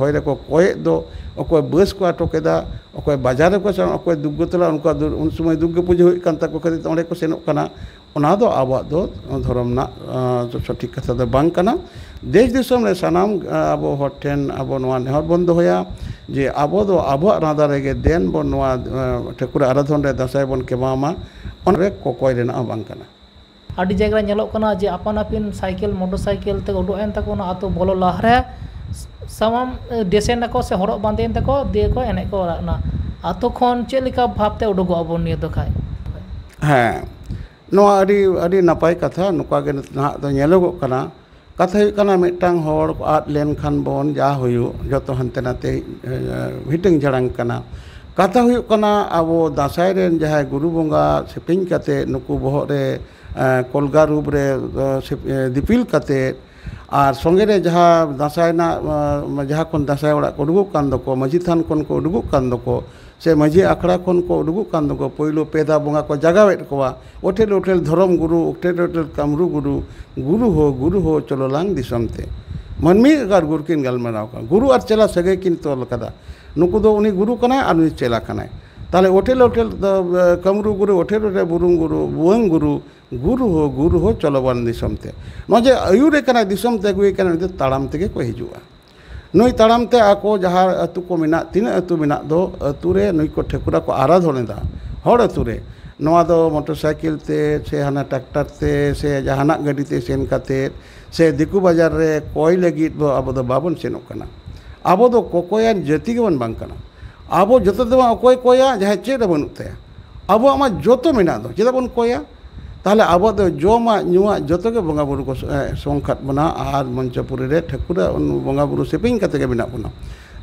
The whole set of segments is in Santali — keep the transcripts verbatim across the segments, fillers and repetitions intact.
ᱦᱚᱭ ᱨᱮᱠᱚ ᱠᱚᱭᱮᱫ ᱫᱚ, ᱚᱠᱚᱭ ᱵᱟᱥ ᱠᱚ ᱟᱴᱚᱠ ᱮᱫᱟ, ᱚᱠᱚᱭ ᱵᱟᱡᱟᱨ ᱨᱮᱠᱚ ᱥᱮᱱᱚᱜ, ᱚᱠᱚᱭ ᱫᱩᱨᱜᱚᱛᱚᱞᱟ, ᱩᱱᱠᱩᱣᱟᱜ ᱫᱩᱨ-, ᱩᱱ ᱥᱚᱢᱚᱭ ᱫᱩᱨᱜᱟᱹ ᱯᱩᱡᱟᱹ ᱦᱩᱭᱩᱜ ᱠᱟᱱ ᱛᱟᱠᱚ ᱠᱷᱟᱹᱛᱤᱨ ᱛᱮ ᱚᱸᱰᱮ ᱠᱚ ᱥᱮᱱᱚᱜ ᱠᱟᱱᱟ᱾ ᱚᱱᱟ ᱫᱚ ᱟᱵᱚᱣᱟᱜ ᱫᱚ ᱫᱷᱚᱨᱚᱢ ᱨᱮᱱᱟᱜ, ᱟᱸ, ᱥᱚᱴᱷᱤᱠ ᱠᱟᱛᱷᱟ ᱫᱚ ᱵᱟᱝ ᱠᱟᱱᱟ᱾ ᱫᱮᱥ ᱫᱤᱥᱚᱢ ᱨᱮ ᱥᱟᱱᱟᱢ, ᱟᱸ, ᱟᱵᱚ ᱦᱚᱲ ᱴᱷᱮᱱ ᱟᱵᱚ ᱱᱚᱣᱟ ᱱᱮᱦᱚᱨ ᱵᱚᱱ ᱫᱚᱦᱚᱭᱟ ᱡᱮ ᱟᱵᱚ ᱫᱚ ᱟᱵᱚᱣᱟᱜ ᱨᱟᱸᱫᱟ ᱨᱮᱜᱮ ᱫᱮᱱ ᱵᱚᱱ ᱱᱚᱣᱟ, ᱟᱸ, ᱴᱷᱟᱹᱠᱩᱨ ᱟᱨᱟᱫᱷᱚᱱ ᱨᱮ ᱫᱟᱸᱥᱟᱭ ᱵᱚᱱ ᱠᱮᱢᱟᱣ ᱢᱟ, ᱚᱱᱟ ᱨᱮ ᱠᱚᱠᱚᱭ ᱨᱮᱱᱟᱜ ᱦᱚᱸ ᱵᱟᱝ ᱠᱟᱱᱟ᱾ ᱟᱹᱰᱤ ᱡᱟᱭᱜᱟ ᱨᱮ ᱧᱮᱞᱚᱜ ᱠᱟᱱᱟ ᱡᱮ ᱟᱯᱟᱱ ᱟᱹᱯᱤᱱ ᱥᱟᱭᱠᱮᱞ, ᱢᱚᱴᱚᱨ ᱥᱟᱭᱠᱮᱞ ᱛᱮ ᱩᱰᱩᱠ ᱮᱱ ᱛᱟᱠᱚ ᱚᱱᱟ ᱟᱹᱛᱩ ᱵᱚᱞᱚ ᱞᱟᱦᱟᱨᱮ ᱥᱟᱢᱟᱢ ᱰᱮᱥᱮᱱ ᱟᱠᱚ ᱥᱮ ᱦᱚᱨᱚᱜ ᱵᱟᱸᱫᱮᱭᱮᱱ ᱛᱟᱠᱚ, ᱫᱤᱭᱮ ᱠᱚ ᱮᱱᱮᱡ ᱠᱚ ᱚᱲᱟᱜ ᱮᱱᱟ᱾ ᱟᱹᱛᱩ ᱠᱷᱚᱱ ᱪᱮᱫ ᱞᱮᱠᱟ ᱵᱷᱟᱵᱽᱛᱮ ᱩᱰᱩᱠᱚᱜ ᱟᱵᱚᱱ ᱱᱤᱭᱟᱹ ᱫᱚ ᱠᱷᱟᱡ? ᱦᱮᱸ, ᱱᱚᱣᱟ ᱟᱹᱰᱤ, ᱟᱹᱰᱤ ᱱᱟᱯᱟᱭ ᱠᱟᱛᱷᱟ᱾ ᱱᱚᱝᱠᱟ ᱜᱮ ᱱᱟᱦᱟᱜ ᱫᱚ ᱧᱮᱞᱚᱜᱚᱜ ᱠᱟᱱᱟ᱾ ᱠᱟᱛᱷᱟ ᱦᱩᱭᱩᱜ ᱠᱟᱱᱟ, ᱢᱤᱫᱴᱟᱝ ᱦᱚᱲ ᱟᱫ ᱞᱮᱱᱠᱷᱟᱱ ᱵᱚᱱ, ᱡᱟ ᱦᱩᱭᱩᱜ, ᱡᱚᱛᱚ ᱦᱟᱱᱛᱮ ᱱᱟᱛᱮ, ᱮ, ᱦᱤᱴᱟᱹᱝ ᱡᱷᱟᱲᱟᱝ ᱠᱟᱱᱟ᱾ ᱠᱟᱛᱷᱟ ᱦᱩᱭᱩᱜ ᱠᱟᱱᱟ, ᱟᱵᱚ ᱫᱟᱸᱥᱟᱭ ᱨᱮᱱ ᱡᱟᱦᱟᱸᱭ ᱜᱩᱨᱩ ᱵᱚᱸᱜᱟ ᱥᱮᱯᱮᱧ ᱠᱟᱛᱮ, ᱱᱩᱠᱩ ᱵᱚᱦᱚᱜ ᱨᱮ, ᱮ, ᱠᱚᱞᱜᱟ ᱨᱩᱯ ᱨᱮ, ᱮ, ᱥᱮᱯ-, ᱮ, ᱫᱤᱯᱤᱞ ᱠᱟᱛᱮ, ᱟᱨ ᱥᱚᱸᱜᱮ ᱨᱮ ᱡᱟᱦᱟᱸ ᱫᱟᱸᱥᱟᱭ ᱨᱮᱱᱟᱜ, ᱮ, ᱡᱟᱦᱟᱸ ᱠᱷᱚᱱ ᱫᱟᱸᱥᱟᱭ ᱚᱲᱟᱜ ᱠᱚ ᱩᱰᱩᱠᱚᱜ ᱠᱟᱱ ᱫᱚᱠᱚ, ᱢᱟᱹᱡᱷᱤ ᱛᱷᱟᱱ ᱠᱷᱚᱱ ᱠᱚ ᱩᱰᱩᱠᱚᱜ ᱠᱟᱱ ᱫᱚᱠᱚ, ᱥᱮ ᱢᱟᱹᱡᱷᱤ ᱟᱠᱷᱲᱟ ᱠᱷᱚᱱ ᱠᱚ ᱩᱰᱩᱠᱚᱜ ᱠᱟᱱ ᱫᱚᱠᱚ, ᱯᱳᱭᱞᱳ ᱯᱮ ᱫᱷᱟᱣ ᱵᱚᱸᱜᱟ ᱠᱚ ᱡᱟᱜᱟᱣᱮᱫ ᱠᱚᱣᱟ, ᱚᱴᱷᱮᱞ ᱚᱴᱷᱮᱞ ᱫᱷᱚᱨᱚᱢ ᱜᱩᱨᱩ, ᱚᱴᱷᱮᱞ ᱚᱴᱷᱮᱞ ᱠᱟᱢᱨᱩ ᱜᱩᱨᱩ, ᱜᱩᱨᱩ ᱦᱳ, ᱜᱩᱨᱩ ᱦᱳ, ᱪᱚᱞᱚ ᱞᱟᱝ ᱫᱤᱥᱚᱢ ᱛᱮ᱾ ᱢᱟᱹᱱᱢᱤ ᱟᱨ ᱜᱩᱨᱩ ᱠᱤᱱ ᱜᱟᱞᱢᱟᱨᱟᱣ ᱠᱟᱱᱟ, ᱜᱩᱨᱩ ᱟᱨ ᱪᱮᱞᱟ ᱥᱟᱹᱜᱟᱹᱭ ᱠᱤᱱ ᱛᱚᱞ ᱠᱟᱫᱟ᱾ ᱱᱩᱠᱩ ᱫᱚ ᱩᱱᱤ ᱜᱩᱨᱩ ᱠᱟᱱᱟᱭ ᱟᱨ ᱱᱩᱭ ᱪᱮᱞᱟ ᱠᱟᱱᱟᱭ᱾ ᱛᱟᱦᱞᱮ ᱚᱴᱷᱮᱞ ᱚᱴᱷᱮᱞ ᱫᱚ, ᱮ, ᱠᱟᱢᱨᱩ ᱜᱩᱨᱩ, ᱚᱴᱷᱮᱞ ᱚᱴᱷᱮᱞ ᱵᱩᱨᱩᱢ ᱜᱩᱨᱩ, ᱵᱷᱩᱣᱟᱹᱝ ᱜᱩᱨᱩ, ᱜᱩᱨᱩ ᱦᱳ, ᱜᱩᱨᱩ ᱦᱳ, ᱪᱚᱞᱚ ᱵᱚᱱ ᱫᱤᱥᱚᱢ ᱛᱮ᱾ ᱱᱚᱜᱼᱚᱭ ᱡᱮ ᱟᱹᱭᱩᱨᱮ ᱠᱟᱱᱟᱭ, ᱫᱤᱥᱚᱢ ᱛᱮ ᱟᱹᱜᱩᱭᱮ ᱠᱟᱱᱟᱭ, ᱩᱱᱤ ᱫᱚ ᱛᱟᱲᱟᱢ ᱛᱮᱜᱮ ᱠᱚ ᱦᱤᱡᱩᱜᱼᱟ᱾ ᱱᱩᱭ ᱛᱟᱲᱟᱢ ᱛᱮ ᱟᱠᱚ ᱡᱟᱦᱟᱸ ᱟᱹᱛᱩ ᱠᱚ ᱢᱮᱱᱟᱜ, ᱛᱤᱱᱟᱹᱜ ᱟᱹᱛᱩ ᱢᱮᱱᱟᱜ ᱫᱚ, ᱟᱹᱛᱩ ᱨᱮ ᱱᱩᱭ ᱠᱚ ᱴᱷᱟᱹᱠᱩᱨᱟ ᱠᱚ ᱟᱨᱟᱫᱷᱚᱱ ᱮᱫᱟ, ᱦᱚᱲ ᱟᱹᱛᱩ ᱨᱮ᱾ ᱱᱚᱣᱟ ᱫᱚ ᱢᱚᱴᱚᱨ ᱥᱟᱭᱠᱮᱞ ᱛᱮ ᱥᱮ ᱦᱟᱱᱟ ᱴᱨᱟᱠᱴᱟᱨ ᱛᱮ ᱥᱮ ᱡᱟᱦᱟᱱᱟᱜ ᱜᱟᱹᱰᱤ ᱛᱮ ᱥᱮᱱ ᱠᱟᱛᱮ ᱥᱮ ᱫᱤᱠᱩ ᱵᱟᱡᱟᱨ ᱨᱮ ᱠᱚᱭ ᱞᱟᱹᱜᱤᱫ ᱫᱚ ᱟᱵᱚ ᱫᱚ ᱵᱟᱵᱚᱱ ᱥᱮᱱᱚᱜ ᱠᱟᱱᱟ᱾ ᱟᱵᱚ ᱫᱚ ᱠᱚᱠᱚᱭᱟᱱ ᱡᱟᱹᱛᱤ ᱜᱮᱵᱚᱱ ᱵᱟᱝ ᱠᱟᱱᱟ᱾ ᱟᱵᱚ ᱡᱚᱛᱚ ᱫᱚ ᱵᱟᱝ, ᱚᱠᱚᱭ ᱠᱚᱭᱟ, ᱡᱟᱦᱟᱸᱭ ᱪᱮᱫ ᱦᱚᱸ ᱵᱟᱹᱱᱩᱜ ᱛᱟᱭᱟ᱾ ᱟᱵᱚᱣᱟᱜ ᱢᱟ ᱡᱚᱛᱚ ᱢᱮᱱᱟᱜ ᱫᱚ, ᱪᱮᱫᱟᱜ ᱵᱚᱱ ᱠᱚᱭᱟ? ᱛᱟᱦᱚᱞᱮ ᱟᱵᱚᱣᱟᱜ ᱫᱚ ᱡᱚᱢᱟᱜ ᱧᱩᱣᱟᱜ ᱡᱚᱛᱚ ᱜᱮ ᱵᱚᱸᱜᱟ ᱵᱩᱨᱩ ᱠᱚ ᱥᱚ-, ᱮ, ᱥᱚᱝᱠᱷᱟᱛ ᱵᱚᱱᱟ ᱟᱨ ᱢᱚᱧᱪᱚᱯᱩᱨᱤ ᱨᱮ ᱴᱷᱟᱹᱠᱩᱨᱟᱜ ᱵᱚᱸᱜᱟ ᱵᱩᱨᱩ ᱥᱮᱯᱮᱧ ᱠᱟᱛᱮ ᱜᱮ ᱢᱮᱱᱟᱜ ᱵᱚᱱᱟ᱾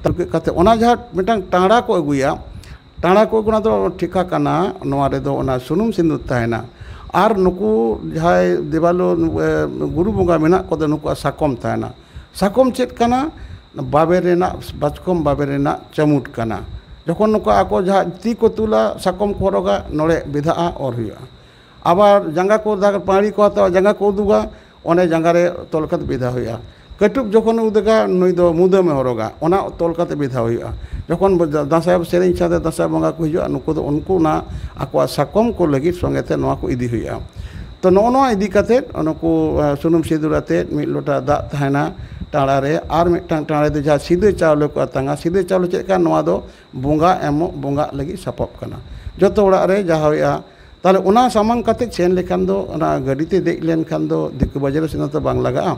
ᱛᱟᱦᱚᱞᱮ ᱠᱟᱛᱮ ᱚᱱᱟ ᱡᱟᱦᱟᱸ ᱢᱤᱫᱴᱟᱝ ᱴᱟᱸᱲᱟ ᱠᱚ ᱟᱹᱜᱩᱭᱟ, ᱴᱟᱸᱲᱟ ᱠᱚ ᱟᱹᱜᱩ, ᱚᱱᱟ ᱫᱚ ᱴᱷᱤᱠᱟ ᱠᱟᱱᱟ, ᱱᱚᱣᱟ ᱨᱮᱫᱚ ᱚᱱᱟ ᱥᱩᱱᱩᱢ ᱥᱤᱸᱫᱩᱨ ᱛᱟᱦᱮᱱᱟ᱾ ᱟᱨ ᱱᱩᱠᱩ ᱡᱟᱦᱟᱸᱭ ᱫᱮᱵᱟᱞᱳ, ᱮ, ᱜᱩᱨᱩ ᱵᱚᱸᱜᱟ ᱢᱮᱱᱟᱜ ᱠᱚᱫᱚ ᱱᱩᱠᱩᱣᱟᱜ ᱥᱟᱠᱚᱢ ᱛᱟᱦᱮᱱᱟ᱾ ᱥᱟᱠᱚᱢ ᱪᱮᱫ ᱠᱟᱱᱟ? ᱵᱟᱵᱮᱨ ᱨᱮᱱᱟᱜ, ᱵᱟᱪᱠᱚᱢ ᱵᱟᱵᱮᱨ ᱨᱮᱱᱟᱜ ᱪᱟᱹᱢᱩᱴ ᱠᱟᱱᱟ᱾ ᱡᱚᱠᱷᱚᱱ ᱱᱩᱠᱩ ᱟᱠᱚ ᱡᱟᱦᱟᱸ ᱛᱤ ᱠᱚ ᱛᱩᱞᱟ, ᱥᱟᱠᱚᱢ ᱠᱚ ᱦᱚᱨᱚᱜᱟ, ᱱᱚᱰᱮ ᱵᱮᱫᱷᱟᱜᱼᱟ, ᱚᱨ ᱦᱩᱭᱩᱜᱼᱟ᱾ ᱟᱵᱟᱨ ᱡᱟᱸᱜᱟ ᱠᱚ ᱫᱟᱜ, ᱯᱟᱹᱲᱤ ᱠᱚ ᱦᱟᱛᱟᱣᱟ, ᱡᱟᱸᱜᱟ ᱠᱚ ᱩᱫᱩᱜᱟ, ᱚᱱᱮ ᱡᱟᱸᱜᱟ ᱨᱮ ᱛᱚᱞ ᱠᱟᱛᱮ ᱵᱮᱫᱷᱟ ᱦᱩᱭᱩᱜᱼᱟ᱾ ᱠᱟᱹᱴᱩᱵ ᱡᱚᱠᱷᱚᱱ ᱩᱫᱟᱹᱜᱟ, ᱱᱩᱭ ᱫᱚ ᱢᱩᱫᱟᱹᱢᱮ ᱦᱚᱨᱚᱜᱟ, ᱚᱱᱟ ᱛᱚᱞ ᱠᱟᱛᱮ ᱵᱮᱫᱷᱟᱣ ᱦᱩᱭᱩᱜᱼᱟ᱾ ᱡᱚᱠᱷᱚᱱ ᱵᱚ-, ᱫᱟᱸᱥᱟᱭ ᱥᱮᱨᱮᱧ ᱥᱟᱶᱛᱮ ᱫᱟᱸᱥᱟᱭ ᱵᱚᱸᱜᱟ ᱠᱚ ᱦᱤᱡᱩᱜᱼᱟ, ᱱᱩᱠᱩ ᱫᱚ ᱩᱱᱠᱩ ᱚᱱᱟ ᱟᱠᱚᱣᱟᱜ ᱥᱟᱠᱚᱢ ᱠᱚ ᱞᱟᱹᱜᱤᱫ ᱥᱚᱸᱜᱮ ᱛᱮ ᱱᱚᱣᱟ ᱠᱚ ᱤᱫᱤ ᱦᱩᱭᱩᱜᱼᱟ᱾ ᱛᱚ, ᱱᱚᱜᱼᱚ ᱱᱚᱣᱟ ᱤᱫᱤ ᱠᱟᱛᱮ ᱱᱩᱠᱩ, ᱟ, ᱥᱩᱱᱩᱢ ᱥᱤᱸᱫᱩᱨ ᱟᱛᱮ ᱢᱤᱫ ᱞᱚᱴᱟ ᱫᱟᱜ ᱛᱟᱦᱮᱱᱟ ᱴᱟᱸᱲᱟ ᱨᱮ, ᱟᱨ ᱢᱤᱫᱴᱟᱝ ᱴᱟᱸᱲᱟ ᱨᱮ ᱫᱚ ᱡᱟᱦᱟᱸ ᱥᱤᱸᱫᱟᱹ ᱪᱟᱣᱞᱮ ᱠᱚ ᱟᱛᱟᱝᱟ, ᱥᱤᱸᱫᱟᱹ ᱪᱟᱣᱞᱮ ᱪᱮᱫ ᱞᱮᱠᱟ, ᱱᱚᱣᱟ ᱫᱚ ᱵᱚᱸᱜᱟ ᱮᱢᱚᱜ, ᱵᱚᱸᱜᱟᱜ ᱞᱟᱹᱜᱤᱫ ᱥᱟᱯᱟᱵ ᱠᱟᱱᱟ᱾ ᱡᱚᱛᱚ ᱚᱲᱟᱜ ᱨᱮ ᱡᱟᱦᱟᱸ ᱦᱩᱭᱩᱜᱼᱟ, ᱛᱟᱦᱞᱮ ᱚᱱᱟ ᱥᱟᱢᱟᱝ ᱠᱟᱛᱮ ᱥᱮᱱ ᱞᱮᱠᱷᱟᱱ ᱫᱚ, ᱚᱱᱟ ᱜᱟᱹᱰᱤ ᱛᱮ ᱫᱮᱡ ᱞᱮᱱᱠᱷᱟᱱ ᱫᱚ ᱫᱤᱠᱩ ᱵᱟᱡᱟᱨ ᱨᱮ ᱥᱮᱱ ᱫᱚ ᱵᱟᱝ ᱞᱟᱜᱟᱜᱼᱟ᱾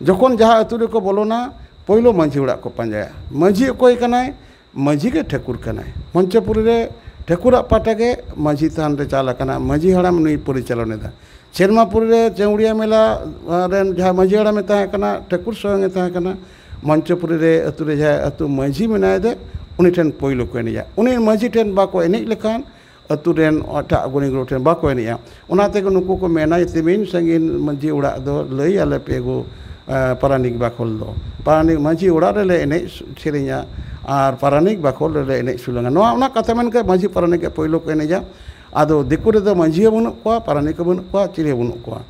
ᱡᱚᱠᱷᱚᱱ ᱡᱟᱦᱟᱸ ᱟᱹᱛᱩ ᱨᱮᱠᱚ ᱵᱚᱞᱚᱱᱟ, ᱯᱳᱭᱞᱳ ᱢᱟᱹᱡᱷᱤ ᱚᱲᱟᱜ ᱠᱚ ᱯᱟᱸᱡᱟᱭᱟ᱾ ᱢᱟᱹᱡᱷᱤ ᱚᱠᱚᱭ ᱠᱟᱱᱟᱭ? ᱢᱟᱹᱡᱷᱤ ᱜᱮ ᱴᱷᱟᱹᱠᱩᱨ ᱠᱟᱱᱟᱭ᱾ ᱢᱚᱧᱪᱚᱯᱩᱨᱤ ᱨᱮ ᱴᱷᱟᱹᱠᱩᱨᱟᱜ ᱯᱟᱦᱴᱟ ᱜᱮ ᱢᱟᱹᱡᱷᱤ ᱛᱷᱟᱱ ᱨᱮ ᱪᱟᱞ ᱟᱠᱟᱱᱟ, ᱢᱟᱹᱡᱷᱤ ᱦᱟᱲᱟᱢ ᱱᱩᱭ ᱯᱚᱨᱤᱪᱟᱞᱚᱱ ᱮᱫᱟ᱾ ᱥᱮᱨᱢᱟᱯᱩᱨᱤ ᱨᱮ ᱪᱟᱹᱣᱲᱤᱭᱟᱹ ᱢᱮᱞᱟ ᱨᱮᱱ ᱡᱟᱦᱟᱸ ᱢᱟᱹᱡᱷᱤ ᱦᱟᱲᱟᱢᱮ ᱛᱟᱦᱮᱸ ᱠᱟᱱᱟ, ᱴᱷᱟᱹᱠᱩᱨ ᱥᱚᱭᱚᱝ ᱮ ᱛᱟᱦᱮᱸ ᱠᱟᱱᱟ᱾ ᱢᱚᱧᱪᱚᱯᱩᱨᱤ ᱨᱮ ᱟᱹᱛᱩ ᱨᱮ ᱡᱟᱦᱟᱸᱭ ᱟᱹᱛᱩ ᱢᱟᱹᱡᱷᱤ ᱢᱮᱱᱟᱭ ᱫᱮ, ᱩᱱᱤ ᱴᱷᱮᱱ ᱯᱳᱭᱞᱳ ᱠᱚ ᱮᱱᱮᱡᱟ᱾ ᱩᱱᱤ ᱢᱟᱹᱡᱷᱤ ᱴᱷᱮᱱ ᱵᱟᱠᱚ ᱮᱱᱮᱡ ᱞᱮᱠᱷᱟᱱ ᱟᱹᱛᱩ ᱨᱮᱱ ᱮᱴᱟᱜ ᱜᱩᱱᱤ ᱜᱩᱨᱩ ᱴᱷᱮᱱ ᱵᱟᱠᱚ ᱮᱱᱮᱡᱼᱟ᱾ ᱚᱱᱟ ᱛᱮᱜᱮ ᱱᱩᱠᱩ ᱠᱚ ᱢᱮᱱᱟ, ᱛᱤᱢᱤᱱ ᱥᱟᱺᱜᱤᱧ ᱢᱟᱹᱡᱷᱤ ᱚᱲᱟᱜ ᱫᱚ ᱞᱟᱹᱭ ᱟᱞᱮ ᱯᱮ ᱜᱳ, ᱮ, ᱯᱟᱨᱟᱱᱤᱠ ᱵᱟᱠᱷᱳᱞ ᱫᱚ᱾ ᱯᱟᱨᱟᱱᱤᱠ ᱢᱟᱹᱡᱷᱤ ᱚᱲᱟᱜ ᱨᱮᱞᱮ ᱮᱱᱮᱡ ᱥᱮᱨᱮᱧᱟ ᱟᱨ ᱯᱟᱨᱟᱱᱤᱠ ᱵᱟᱠᱷᱳᱞ ᱨᱮᱞᱮ ᱮᱱᱮᱡ ᱥᱩᱞᱟᱹᱝᱟ᱾ ᱱᱚᱣᱟ, ᱚᱱᱟ ᱠᱟᱛᱷᱟ ᱢᱮᱱ ᱠᱟᱛᱮ ᱢᱟᱹᱡᱷᱤ ᱯᱟᱨᱟᱱᱤᱠ ᱜᱮ ᱯᱳᱭᱞᱳ ᱠᱚ ᱮᱱᱮᱡᱟ᱾ ᱟᱫᱚ ᱫᱤᱠᱩ ᱨᱮᱫᱚ ᱢᱟᱹᱡᱷᱤ ᱦᱚᱸ ᱵᱟᱹᱱᱩᱜ ᱠᱚᱣᱟ, ᱯᱟᱨᱟᱱᱤᱠ ᱦᱚᱸ ᱵᱟᱹᱱᱩᱜ ᱠᱚᱣᱟ, ᱪᱤᱞᱤ ᱦᱚᱸ ᱵᱟᱹᱱᱩᱜ ᱠᱚᱣᱟ᱾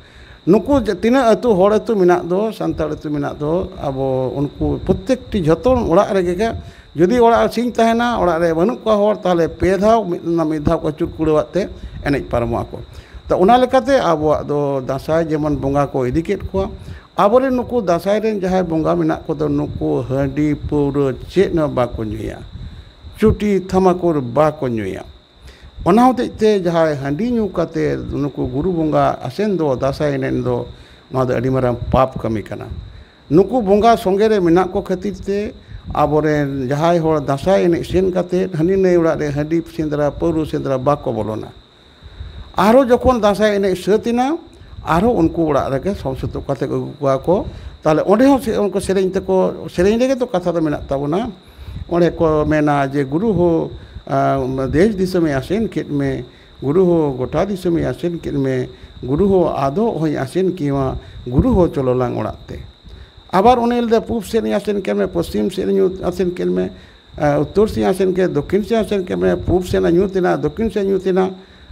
ᱱᱩᱠᱩ ᱡᱮ ᱛᱤᱱᱟᱹᱜ ᱟᱹᱛᱩ, ᱦᱚᱲ ᱟᱹᱛᱩ ᱢᱮᱱᱟᱜ ᱫᱚ, ᱥᱟᱱᱛᱟᱲ ᱟᱹᱛᱩ ᱢᱮᱱᱟᱜ ᱫᱚ, ᱟᱵᱚ ᱩᱱᱠᱩ ᱯᱨᱚᱛᱮᱠᱴᱤ ᱡᱷᱚᱛᱚ ᱚᱲᱟᱜ ᱨᱮᱜᱮ ᱜᱮ, ᱡᱩᱫᱤ ᱚᱲᱟᱜ ᱨᱮ ᱥᱤᱧ ᱛᱟᱦᱮᱱᱟ, ᱚᱲᱟᱜ ᱨᱮ ᱵᱟᱹᱱᱩᱜ ᱠᱚᱣᱟ ᱦᱚᱲ, ᱛᱟᱦᱚᱞᱮ ᱯᱮ ᱫᱷᱟᱣ ᱢᱤᱫ, ᱚᱱᱟ ᱢᱤᱫ ᱫᱷᱟᱣ ᱠᱚ ᱟᱹᱪᱩᱨ ᱠᱩᱲᱟᱹᱣᱟᱜ ᱛᱮ ᱮᱱᱮᱡ ᱯᱟᱨᱚᱢᱚᱜᱼᱟ ᱠᱚ᱾ ᱛᱚ, ᱚᱱᱟ ᱞᱮᱠᱟᱛᱮ ᱟᱵᱚᱣᱟᱜ ᱫᱚ ᱫᱟᱸᱥᱟᱭ ᱡᱮᱢᱚᱱ ᱵᱚᱸᱜᱟ ᱠᱚ ᱤᱫᱤ ᱠᱮᱫ ᱠᱚᱣᱟ, ᱟᱵᱚᱨᱮᱱ ᱱᱩᱠᱩ ᱫᱟᱸᱥᱟᱭ ᱨᱮᱱ ᱡᱟᱦᱟᱸᱭ ᱵᱚᱸᱜᱟ ᱢᱮᱱᱟᱜ ᱠᱚᱫᱚ, ᱱᱩᱠᱩ ᱦᱟᱺᱰᱤ ᱯᱟᱹᱣᱨᱟᱹ ᱪᱮᱫ ᱦᱚᱸ ᱵᱟᱠᱚ ᱧᱩᱭᱟ, ᱪᱩᱴᱤ ᱛᱷᱟᱢᱟᱠᱩᱨ ᱵᱟᱠᱚ ᱧᱩᱭᱟ᱾ ᱚᱱᱟ ᱦᱚᱛᱮᱡ ᱛᱮ ᱡᱟᱦᱟᱸᱭ ᱦᱟᱺᱰᱤ ᱧᱩ ᱠᱟᱛᱮ ᱱᱩᱠᱩ ᱜᱩᱨᱩ ᱵᱚᱸᱜᱟ ᱟᱥᱮᱱ ᱫᱚ, ᱫᱟᱸᱥᱟᱭ ᱮᱱᱮᱡ ᱫᱚ, ᱱᱚᱣᱟ ᱫᱚ ᱟᱹᱰᱤ ᱢᱟᱨᱟᱝ ᱯᱟᱯ ᱠᱟᱹᱢᱤ ᱠᱟᱱᱟ᱾ ᱱᱩᱠᱩ ᱵᱚᱸᱜᱟ ᱥᱚᱸᱜᱮ ᱨᱮ ᱢᱮᱱᱟᱜ ᱠᱚ ᱠᱷᱟᱹᱛᱤᱨ ᱛᱮ ᱟᱵᱚᱨᱮᱱ ᱡᱟᱦᱟᱸᱭ ᱦᱚᱲ ᱫᱟᱸᱥᱟᱭ ᱮᱱᱮᱡ ᱥᱮᱱ ᱠᱟᱛᱮ ᱦᱟᱹᱱᱤ ᱱᱟᱹᱭ ᱚᱲᱟᱜ ᱨᱮ ᱦᱟᱺᱰᱤ ᱥᱮᱸᱫᱽᱨᱟ, ᱯᱟᱹᱣᱨᱟᱹ ᱥᱮᱸᱫᱽᱨᱟ ᱵᱟᱠᱚ ᱵᱚᱞᱚᱱᱟ᱾ ᱟᱨᱦᱚᱸ ᱡᱚᱠᱷᱚᱱ ᱫᱟᱸᱥᱟᱭ ᱮᱱᱮᱡ ᱥᱟᱹᱛ ᱮᱱᱟ, ᱟᱨᱦᱚᱸ ᱩᱱᱠᱩ ᱚᱲᱟᱜ ᱨᱮᱜᱮ ᱥᱚᱝᱥᱩᱛᱩᱜ ᱠᱟᱛᱮ ᱠᱚ ᱟᱹᱜᱩ ᱠᱚᱣᱟ ᱠᱚ᱾ ᱛᱟᱦᱞᱮ ᱚᱸᱰᱮ ᱦᱚᱸ ᱥᱮ-, ᱩᱱᱠᱩ ᱥᱮᱨᱮᱧ ᱛᱮᱠᱚ, ᱥᱮᱨᱮᱧ ᱨᱮᱜᱮ ᱛᱚ ᱠᱟᱛᱷᱟ ᱫᱚ ᱢᱮᱱᱟᱜ ᱛᱟᱵᱚᱱᱟ᱾ ᱚᱸᱰᱮ ᱠᱚ ᱢᱮᱱᱟ ᱡᱮ, "ᱜᱩᱨᱩ ᱦᱳ, ᱟ, ᱫᱮᱥ ᱫᱤᱥᱚᱢᱮ ᱟᱥᱮᱱ ᱠᱮᱫ ᱢᱮ, ᱜᱩᱨᱩ ᱦᱳ ᱜᱚᱴᱟ ᱫᱤᱥᱚᱢᱮ ᱟᱥᱮᱱ ᱠᱮᱫ ᱢᱮ, ᱜᱩᱨᱩ ᱦᱳ ᱟᱫᱚ ᱦᱚᱸᱭ ᱟᱥᱮᱱ ᱠᱮᱣᱟ, ᱜᱩᱨᱩ ᱦᱳ ᱪᱚᱞᱚᱞᱟᱝ ᱚᱲᱟᱜ ᱛᱮ᱾" ᱟᱵᱟᱨ ᱩᱱᱤ ᱞᱟᱹᱭᱫᱟ, "ᱯᱩᱵ ᱥᱮᱫ ᱤᱧ ᱟᱥᱮᱱ ᱠᱮᱫ ᱢᱮ, ᱯᱚᱥᱪᱤᱢ ᱥᱮᱫ ᱤᱧ ᱟᱥᱮᱱ ᱠᱮᱫ ᱢᱮ, ᱟ, ᱩᱛᱛᱚᱨ ᱥᱮᱫ ᱤᱧ ᱟᱥᱮᱱ ᱠᱮᱫ, ᱫᱚᱠᱠᱷᱤᱱ ᱥᱮᱫ ᱤᱧ ᱟᱥᱮᱱ ᱠᱮᱫ ᱢᱮ, ᱯᱩᱵ ᱥᱮᱫ ᱧᱩᱛ ᱮᱱᱟ, ᱫᱚᱠᱠᱷᱤᱱ ᱥᱮᱫ ᱧᱩᱛ ᱮᱱᱟ,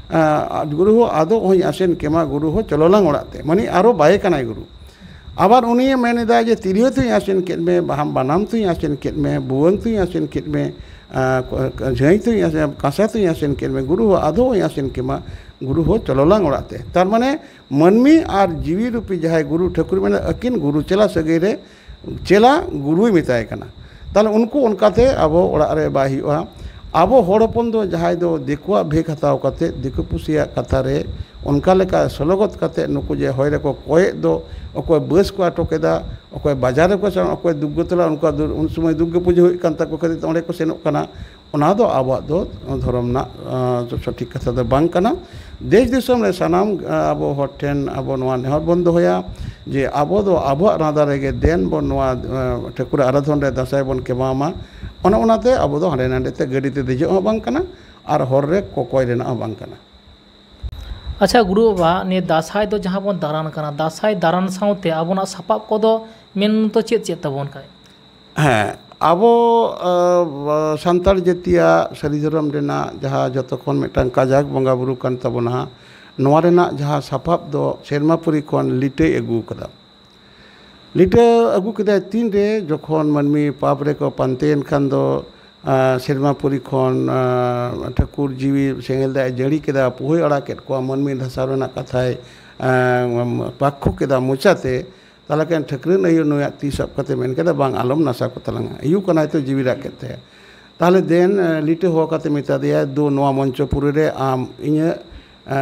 ᱟ, ᱜᱩᱨᱩ ᱦᱳ ᱟᱫᱚ ᱦᱚᱸᱭ ᱟᱥᱮᱱ ᱠᱮᱢᱟ, ᱜᱩᱨᱩ ᱦᱳ ᱪᱚᱞᱚᱞᱟᱝ ᱚᱲᱟᱜ ᱛᱮ᱾" ᱢᱟᱱᱮ ᱟᱨᱚ ᱵᱟᱭᱮ ᱠᱟᱱᱟᱭ ᱜᱩᱨᱩ᱾ ᱟᱵᱟᱨ ᱩᱱᱤᱭᱮ ᱢᱮᱱ ᱮᱫᱟ ᱡᱮ, "ᱛᱤᱨᱭᱳ ᱛᱩᱧ ᱟᱥᱮᱱ ᱠᱮᱫ ᱢᱮ, ᱵᱟᱦᱟᱢ ᱵᱟᱱᱟᱢ ᱛᱩᱧ ᱟᱥᱮᱱ ᱠᱮᱫ ᱢᱮ, ᱵᱷᱩᱣᱟᱹᱝ ᱛᱩᱧ ᱟᱥᱮᱱ ᱠᱮᱫ ᱢᱮ, ᱟᱸ, ᱠᱚ-, ᱡᱷᱟᱹᱭ ᱛᱩᱧ ᱟᱥᱮᱱ, ᱠᱟᱸᱥᱟ ᱛᱩᱧ ᱟᱥᱮᱱ ᱠᱮᱫ ᱢᱮ, ᱜᱩᱨᱩ ᱦᱚᱸ ᱟᱫᱚ ᱦᱚᱸᱧ ᱟᱥᱮᱱ ᱠᱮᱢᱟ, ᱜᱩᱨᱩ ᱦᱚᱸ ᱪᱚᱞᱚᱞᱟᱝ ᱚᱲᱟᱜ ᱛᱮ᱾" ᱛᱟᱨ ᱢᱟᱱᱮ ᱢᱟᱹᱱᱢᱤ ᱟᱨ ᱡᱤᱣᱤ ᱨᱩᱯᱤ ᱡᱟᱦᱟᱸᱭ ᱜᱩᱨᱩ ᱴᱷᱟᱹᱠᱩᱨ ᱢᱮᱱᱟᱜ, ᱟᱹᱠᱤᱱ ᱜᱩᱨᱩ ᱪᱮᱞᱟ ᱥᱟᱹᱜᱟᱹᱭ ᱨᱮ ᱪᱮᱞᱟ ᱜᱩᱨᱩᱭ ᱢᱮᱛᱟᱭ ᱠᱟᱱᱟ᱾ ᱛᱟᱦᱞᱮ ᱩᱱᱠᱩ ᱚᱱᱠᱟᱛᱮ ᱟᱵᱚ ᱚᱲᱟᱜ ᱨᱮ ᱵᱟᱭ ᱦᱩᱭᱩᱜᱼᱟ᱾ ᱟᱵᱚ ᱦᱚᱲ ᱦᱚᱯᱚᱱ ᱫᱚ ᱡᱟᱦᱟᱸᱭ ᱫᱚ ᱫᱤᱠᱩᱣᱟᱜ ᱵᱷᱮᱠ ᱦᱟᱛᱟᱣ ᱠᱟᱛᱮ, ᱫᱤᱠᱩ ᱯᱩᱥᱤᱭᱟᱜ ᱠᱟᱛᱷᱟ ᱨᱮ ᱚᱱᱠᱟ ᱞᱮᱠᱟ ᱥᱚᱞᱚᱜᱚᱛ ᱠᱟᱛᱮ, ᱱᱩᱠᱩ ᱡᱮ ᱦᱚᱭ ᱨᱮᱠᱚ ᱠᱚᱭᱮᱫ ᱫᱚ, ᱚᱠᱚᱭ ᱵᱟᱥ ᱠᱚ ᱟᱴᱚᱠ ᱮᱫᱟ, ᱚᱠᱚᱭ ᱵᱟᱡᱟᱨ ᱨᱮᱠᱚ ᱥᱮᱱᱚᱜ, ᱚᱠᱚᱭ ᱫᱩᱨᱜᱚᱛᱚᱞᱟ, ᱩᱱᱠᱩᱣᱟᱜ ᱫᱩᱨ-, ᱩᱱ ᱥᱚᱢᱚᱭ ᱫᱩᱨᱜᱟᱹ ᱯᱩᱡᱟᱹ ᱦᱩᱭᱩᱜ ᱠᱟᱱ ᱛᱟᱠᱚ ᱠᱷᱟᱹᱛᱤᱨ ᱛᱮ ᱚᱸᱰᱮ ᱠᱚ ᱥᱮᱱᱚᱜ ᱠᱟᱱᱟ᱾ ᱚᱱᱟ ᱫᱚ ᱟᱵᱚᱣᱟᱜ ᱫᱚ ᱫᱷᱚᱨᱚᱢ ᱨᱮᱱᱟᱜ, ᱟᱸ, ᱥᱚᱴᱷᱤᱠ ᱠᱟᱛᱷᱟ ᱫᱚ ᱵᱟᱝ ᱠᱟᱱᱟ᱾ ᱫᱮᱥ ᱫᱤᱥᱚᱢ ᱨᱮ ᱥᱟᱱᱟᱢ, ᱟᱸ, ᱟᱵᱚ ᱦᱚᱲ ᱴᱷᱮᱱ ᱟᱵᱚ ᱱᱚᱣᱟ ᱱᱮᱦᱚᱨ ᱵᱚᱱ ᱫᱚᱦᱚᱭᱟ ᱡᱮ ᱟᱵᱚ ᱫᱚ ᱟᱵᱚᱣᱟᱜ ᱨᱟᱸᱫᱟ ᱨᱮᱜᱮ ᱫᱮᱱ ᱵᱚᱱ ᱱᱚᱣᱟ, ᱟᱸ, ᱴᱷᱟᱹᱠᱩᱨ ᱟᱨᱟᱫᱷᱚᱱ ᱨᱮ ᱫᱟᱸᱥᱟᱭ ᱵᱚᱱ ᱠᱮᱢᱟᱣ ᱢᱟ᱾ ᱚᱱᱮ ᱚᱱᱟᱛᱮ ᱟᱵᱚ ᱫᱚ ᱦᱟᱸᱰᱮ ᱱᱟᱰᱮ ᱛᱮ ᱜᱟᱹᱰᱤ ᱛᱮ ᱫᱮᱡᱚᱜ ᱦᱚᱸ ᱵᱟᱝ ᱠᱟᱱᱟ ᱟᱨ ᱦᱚᱨ ᱨᱮ ᱠᱚᱠᱚᱭ ᱨᱮᱱᱟᱜ ᱦᱚᱸ ᱵᱟᱝ ᱠᱟᱱᱟ᱾ ᱟᱪᱪᱷᱟ ᱜᱩᱨᱩ ᱵᱟᱵᱟ, ᱱᱤᱭᱟᱹ ᱫᱟᱸᱥᱟᱭ ᱫᱚ ᱡᱟᱦᱟᱸ ᱵᱚᱱ ᱫᱟᱬᱟᱱ ᱠᱟᱱᱟ, ᱫᱟᱸᱥᱟᱭ ᱫᱟᱬᱟᱱ ᱥᱟᱶᱛᱮ ᱟᱵᱚᱱᱟᱜ ᱥᱟᱯᱟᱵ ᱠᱚᱫᱚ ᱢᱮᱱ ᱫᱚ ᱪᱮᱫ ᱪᱮᱫ ᱛᱟᱵᱚᱱ ᱠᱷᱟᱡ? ᱦᱮᱸ, ᱟᱵᱚ, ᱟᱸ, ᱥᱟᱱᱛᱟᱲ ᱡᱟᱹᱛᱤᱭᱟᱜ ᱥᱟᱹᱨᱤ ᱫᱷᱚᱨᱚᱢ ᱨᱮᱱᱟᱜ ᱡᱟᱦᱟᱸ ᱡᱚᱛᱚ ᱠᱷᱚᱱ ᱢᱤᱫᱴᱟᱝ ᱠᱟᱡᱟᱠ ᱵᱚᱸᱜᱟ ᱵᱩᱨᱩ ᱠᱟᱱ ᱛᱟᱵᱚᱱᱟ, ᱱᱚᱣᱟ ᱨᱮᱱᱟᱜ ᱡᱟᱦᱟᱸ ᱥᱟᱯᱟᱵ ᱫᱚ ᱥᱮᱨᱢᱟᱯᱩᱨᱤ ᱠᱷᱚᱱ ᱞᱤᱴᱟᱹᱭ ᱟᱹᱜᱩ ᱠᱟᱫᱟ᱾ ᱞᱤᱴᱟᱹ ᱟᱹᱜᱩ ᱠᱮᱫᱟᱭ ᱛᱤᱱᱨᱮ, ᱡᱚᱠᱷᱚᱱ ᱢᱟᱹᱱᱢᱤ ᱯᱟᱯ ᱨᱮᱠᱚ ᱯᱟᱱᱛᱮᱭᱮᱱ ᱠᱷᱟᱱ ᱫᱚ, ᱟᱸ, ᱥᱮᱨᱢᱟᱯᱩᱨᱤ ᱠᱷᱚᱱ, ᱟᱸ, ᱴᱷᱟᱹᱠᱩᱨ ᱡᱤᱣᱤ ᱥᱮᱸᱜᱮᱞ ᱫᱟᱜ ᱮ ᱡᱟᱹᱲᱤ ᱠᱮᱫᱟ, ᱯᱩᱦᱟᱹᱭ ᱟᱲᱟᱜ ᱠᱮᱫ ᱠᱚᱣᱟ, ᱢᱟᱹᱱᱢᱤ ᱫᱷᱟᱥᱟᱣ ᱨᱮᱱᱟᱜ ᱠᱟᱛᱷᱟᱭ, ᱟᱸ, ᱯᱟᱠᱠᱷᱚ ᱠᱮᱫᱟ ᱢᱚᱪᱟᱛᱮ, ᱛᱟᱦᱚᱞᱮ ᱠᱷᱟᱱ ᱴᱷᱟᱹᱠᱨᱟᱹᱱ ᱟᱭᱳ ᱱᱩᱭᱟᱜ ᱛᱤ ᱥᱟᱵ ᱠᱟᱛᱮ ᱢᱮᱱ ᱠᱮᱫᱟ, "ᱵᱟᱝ, ᱟᱞᱚᱢ ᱱᱟᱥᱟ ᱠᱚ ᱛᱟᱞᱟᱝᱟ, ᱟᱭᱩ ᱠᱟᱱᱟᱭ ᱛᱚ, ᱡᱤᱣᱤ ᱨᱟᱜ ᱠᱮᱫ ᱛᱟᱭᱟ᱾" ᱛᱟᱦᱚᱞᱮ ᱫᱮᱱ, ᱮ, ᱞᱤᱴᱟᱹ ᱦᱚᱦᱚ ᱠᱟᱛᱮ ᱢᱮᱛᱟ ᱫᱮᱭᱟ, "ᱫᱩ, ᱱᱚᱣᱟ ᱢᱚᱧᱪᱚᱯᱩᱨᱤ ᱨᱮ ᱟᱢ ᱤᱧᱟᱹᱜ, ᱮ,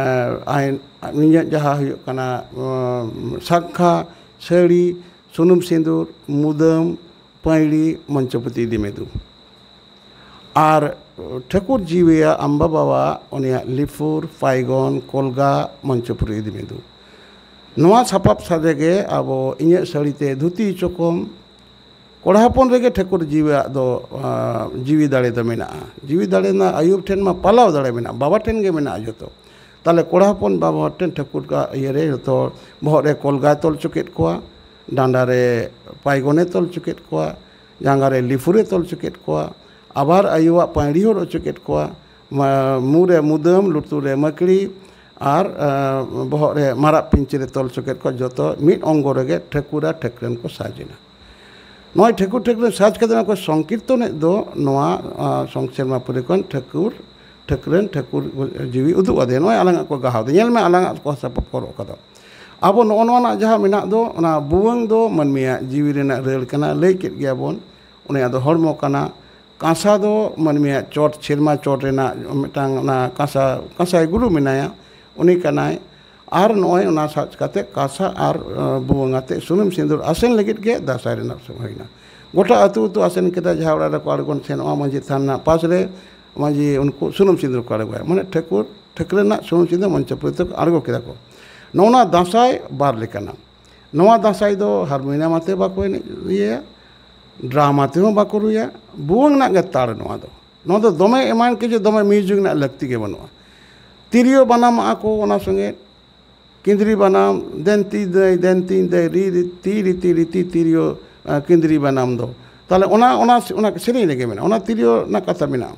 ᱟᱭ-, ᱤᱧᱟᱹᱜ ᱡᱟᱦᱟᱸ ᱦᱩᱭᱩᱜ ᱠᱟᱱᱟ, ᱩᱸ, ᱥᱟᱠᱠᱷᱟ, ᱥᱟᱹᱲᱤ, ᱥᱩᱱᱩᱢ ᱥᱤᱸᱫᱩᱨ, ᱢᱩᱫᱟᱹᱢ, ᱯᱟᱹᱭᱲᱤ ᱢᱚᱧᱪᱚᱯᱚᱛᱤ ᱤᱫᱤ ᱢᱮ ᱫᱩ᱾ ᱟᱨ ᱴᱷᱟᱹᱠᱩᱨ ᱡᱤᱣᱤᱭᱟᱜ ᱟᱢ ᱵᱟᱵᱟᱣᱟᱜ ᱩᱱᱤᱭᱟᱜ ᱞᱤᱯᱷᱩᱨ, ᱯᱟᱭᱜᱚᱱ, ᱠᱚᱞᱜᱟ ᱢᱚᱧᱪᱚᱯᱩᱨᱤ ᱤᱫᱤ ᱢᱮ ᱫᱩ᱾" ᱱᱚᱣᱟ ᱥᱟᱯᱟᱵ ᱥᱟᱡᱮ ᱜᱮ ᱟᱵᱚ ᱤᱧᱟᱹᱜ ᱥᱟᱹᱲᱤᱛᱮ ᱫᱷᱩᱛᱤ ᱦᱚᱪᱚ ᱠᱚᱢ᱾ ᱠᱚᱲᱟ ᱦᱚᱯᱚᱱ ᱨᱮᱜᱮ ᱴᱷᱟᱹᱠᱩᱨ ᱡᱤᱣᱤᱭᱟᱜ ᱫᱚ, ᱟᱸ, ᱡᱤᱣᱤ ᱫᱟᱲᱮ ᱫᱚ ᱢᱮᱱᱟᱜᱼᱟ᱾ ᱡᱤᱣᱤ ᱫᱟᱲᱮ ᱨᱮᱱᱟᱜ ᱟᱹᱭᱩᱨ ᱴᱷᱮᱱ ᱢᱟ ᱯᱟᱞᱟᱣ ᱫᱟᱲᱮ ᱢᱮᱱᱟᱜᱼᱟ, ᱵᱟᱵᱟ ᱴᱷᱮᱱ ᱜᱮ ᱢᱮᱱᱟᱜᱼᱟ ᱡᱚᱛᱚ᱾ ᱛᱟᱦᱞᱮ ᱠᱚᱲᱟ ᱦᱚᱯᱚᱱ ᱵᱟᱵᱟ ᱦᱚᱲ ᱴᱷᱮᱱ ᱴᱷᱟᱹᱠᱩᱨ ᱠᱟ-, ᱤᱭᱟᱹᱨᱮ ᱡᱚᱛᱚ ᱦᱚᱲ ᱵᱚᱦᱚᱜ ᱨᱮ ᱠᱚᱞᱜᱟᱭ ᱛᱚᱞ ᱦᱚᱪᱚ ᱠᱮᱫ ᱠᱚᱣᱟ, ᱰᱟᱸᱰᱟ ᱨᱮ ᱯᱟᱭᱜᱚᱱᱮ ᱛᱚᱞ ᱦᱚᱪᱚ ᱠᱮᱫ ᱠᱚᱣᱟ, ᱡᱟᱸᱜᱟ ᱨᱮ ᱞᱤᱯᱷᱩᱨᱮ ᱛᱚᱞ ᱦᱚᱪᱚ ᱠᱮᱫ ᱠᱚᱣᱟ, ᱟᱵᱟᱨ ᱟᱭᱳᱣᱟᱜ ᱯᱟᱹᱭᱲᱤ ᱦᱚᱨᱚᱜ ᱦᱚᱪᱚ ᱠᱮᱫ ᱠᱚᱣᱟ, ᱢᱟ-, ᱢᱩ ᱨᱮ ᱢᱩᱫᱟᱹᱢ, ᱞᱩᱛᱩᱨ ᱨᱮ ᱢᱟᱹᱠᱲᱤ, ᱟᱨ ᱵᱚᱦᱚᱜ ᱨᱮ ᱢᱟᱨᱟᱜ ᱯᱤᱧᱪᱟᱹᱨ ᱮ ᱛᱚᱞ ᱦᱚᱪᱚ ᱠᱮᱫ ᱠᱚᱣᱟ᱾ ᱡᱚᱛᱚ ᱢᱤᱫ ᱚᱝᱜᱚ ᱨᱮᱜᱮ ᱴᱷᱟᱹᱠᱩᱨ ᱟᱨ ᱴᱷᱟᱹᱠᱨᱟᱹᱱ ᱠᱚ ᱥᱟᱡᱽ ᱮᱱᱟ᱾ ᱱᱚᱜᱼᱚᱭ ᱴᱷᱟᱹᱠᱩᱨ ᱴᱷᱟᱹᱠᱨᱟᱹᱱ ᱥᱟᱡᱽ ᱠᱟᱛᱮ ᱱᱚᱣᱟ ᱠᱚ ᱥᱚᱝᱠᱤᱨᱛᱚᱱᱮᱫ ᱫᱚ ᱱᱚᱣᱟ ᱥᱚᱝᱥᱮᱨᱢᱟ ᱯᱩᱨᱤ ᱠᱷᱚᱱ ᱴᱷᱟᱹᱠᱩᱨ ᱴᱷᱟᱹᱠᱨᱟᱹᱱ ᱴᱷᱟᱹᱠᱩᱨ ᱡᱤᱣᱤ ᱩᱫᱩᱜ ᱟᱫᱮᱭᱟ᱾ ᱱᱚᱜᱼᱚᱭ ᱟᱞᱟᱝᱟᱜ ᱠᱚ ᱜᱟᱦᱟᱣ ᱫᱟ, ᱧᱮᱞ ᱢᱮ ᱟᱞᱟᱝᱟᱜ ᱠᱚ ᱥᱟᱯᱟᱵ ᱠᱚ ᱦᱚᱨᱚᱜ ᱠᱟᱫᱟ᱾ ᱟᱵᱚ ᱱᱚᱜᱼᱚ ᱱᱚᱣᱟ ᱨᱮᱱᱟᱜ ᱡᱟᱦᱟᱸ ᱢᱮᱱᱟᱜ ᱫᱚ, ᱚᱱᱟ ᱵᱷᱩᱣᱟᱹᱝ ᱫᱚ ᱢᱟᱹᱱᱢᱤᱭᱟᱜ ᱡᱤᱣᱤ ᱨᱮᱱᱟᱜ ᱨᱟᱹᱲ ᱠᱟᱱᱟ, ᱞᱟᱹᱭ ᱠᱮᱫ ᱜᱮᱭᱟ ᱵᱚᱱ᱾ ᱚᱱᱟ ᱫᱚ ᱦᱚᱲᱢᱚ ᱠᱟᱱᱟ᱾ ᱠᱟᱸᱥᱟ ᱫᱚ ᱢᱟᱹᱱᱢᱤᱭᱟᱜ ᱪᱚᱴ, ᱥᱮᱨᱢᱟ ᱪᱚᱴ ᱨᱮᱱᱟᱜ ᱢᱤᱫᱴᱟᱝ ᱚᱱᱟ ᱠᱟᱸᱥᱟ, ᱠᱟᱸᱥᱟᱭ ᱜᱩᱨᱩ ᱢᱮᱱᱟᱭᱟ, ᱩᱱᱤ ᱠᱟᱱᱟᱭ᱾ ᱟᱨ ᱱᱚᱜᱼᱚᱭ ᱚᱱᱟ ᱥᱟᱡᱽ ᱠᱟᱛᱮ ᱠᱟᱸᱥᱟ ᱟᱨ ᱵᱷᱩᱣᱟᱹᱝ ᱟᱛᱮ ᱥᱩᱱᱩᱢ ᱥᱤᱸᱫᱩᱨ ᱟᱥᱮᱱ ᱞᱟᱹᱜᱤᱫ ᱜᱮ ᱫᱟᱸᱥᱟᱭ ᱨᱮᱱᱟᱜ ᱥᱚᱢᱚᱭ ᱦᱩᱭᱱᱟ᱾ ᱜᱚᱴᱟ ᱟᱹᱛᱩ ᱟᱹᱛᱩ ᱟᱥᱮᱱ ᱠᱮᱫᱟ, ᱡᱟᱦᱟᱸ ᱚᱲᱟᱜ ᱨᱮᱠᱚ ᱟᱬᱜᱚᱱ ᱥᱮᱱᱚᱜᱼᱟ ᱢᱟᱹᱡᱷᱤ ᱛᱷᱟᱱ ᱨᱮᱱᱟᱜ ᱯᱟᱥ ᱨᱮ, ᱢᱟᱹᱡᱷᱤ ᱩᱱᱠᱩ ᱥᱩᱱᱩᱢ ᱥᱤᱸᱫᱩᱨ ᱠᱚ ᱟᱬᱜᱚᱭᱟ, ᱢᱟᱱᱮ ᱴᱷᱟᱹᱠᱩᱨ ᱴᱷᱟᱹᱠᱨᱟᱹᱱ ᱨᱮᱱᱟᱜ ᱥᱩᱱᱩᱢ ᱥᱤᱸᱫᱩᱨ ᱢᱚᱧᱪᱚᱯᱩᱨᱤ ᱛᱮᱠᱚ ᱟᱬᱜᱚ ᱠᱮᱫᱟ ᱠᱚ᱾ ᱱᱚᱜᱼᱚ ᱱᱟ ᱫᱟᱸᱥᱟᱭ ᱵᱟᱨ ᱞᱮᱠᱟᱱᱟ᱾ ᱱᱚᱣᱟ ᱫᱟᱸᱥᱟᱭ ᱫᱚ ᱦᱟᱨᱢᱳᱱᱤᱭᱟᱢ ᱟᱛᱮ ᱵᱟᱠᱚ ᱮᱱᱮᱡ ᱤᱭᱟᱹᱭᱟ, ᱰᱨᱟᱢ ᱟᱛᱮ ᱦᱚᱸ ᱵᱟᱠᱚ ᱨᱩᱭᱟ, ᱵᱷᱩᱣᱟᱹᱝ ᱨᱮᱱᱟᱜ ᱜᱮ ᱛᱟᱲ ᱱᱚᱣᱟ ᱫᱚ᱾ ᱱᱚᱣᱟ ᱫᱚ ᱫᱚᱢᱮ ᱮᱢᱟᱱ ᱠᱤ ᱡᱮ ᱫᱚᱢᱮ ᱢᱤᱭᱩᱡᱤᱠ ᱨᱮᱱᱟᱜ ᱞᱟᱹᱠᱛᱤ ᱜᱮ ᱵᱟᱹᱱᱩᱜᱼᱟ᱾ ᱛᱤᱨᱭᱳ ᱵᱟᱱᱟᱢ ᱟᱠᱚ ᱚᱱᱟ ᱥᱚᱸᱜᱮ, ᱠᱤᱸᱫᱽᱨᱤ ᱵᱟᱱᱟᱢ, ᱫᱮᱱ ᱛᱤ ᱫᱟᱹᱭ, ᱫᱮᱱ ᱛᱤᱧ ᱫᱟᱹᱭ, ᱨᱤ ᱨᱤ ᱛᱤ ᱨᱤ ᱛᱤ ᱨᱤ ᱛᱤ ᱛᱤᱨᱭᱳ, ᱟᱸ, ᱠᱤᱸᱫᱽᱨᱤ ᱵᱟᱱᱟᱢ ᱫᱚ᱾ ᱛᱟᱦᱞᱮ ᱚᱱᱟ, ᱚᱱᱟ, ᱚᱱᱟ ᱥᱮᱨᱮᱧ ᱨᱮᱜᱮ ᱢᱮᱱᱟᱜᱼᱟ, ᱚᱱᱟ ᱛᱤᱨᱭᱳ ᱨᱮᱱᱟᱜ ᱠᱟᱛᱷᱟ ᱢᱮᱱᱟᱜᱼᱟ᱾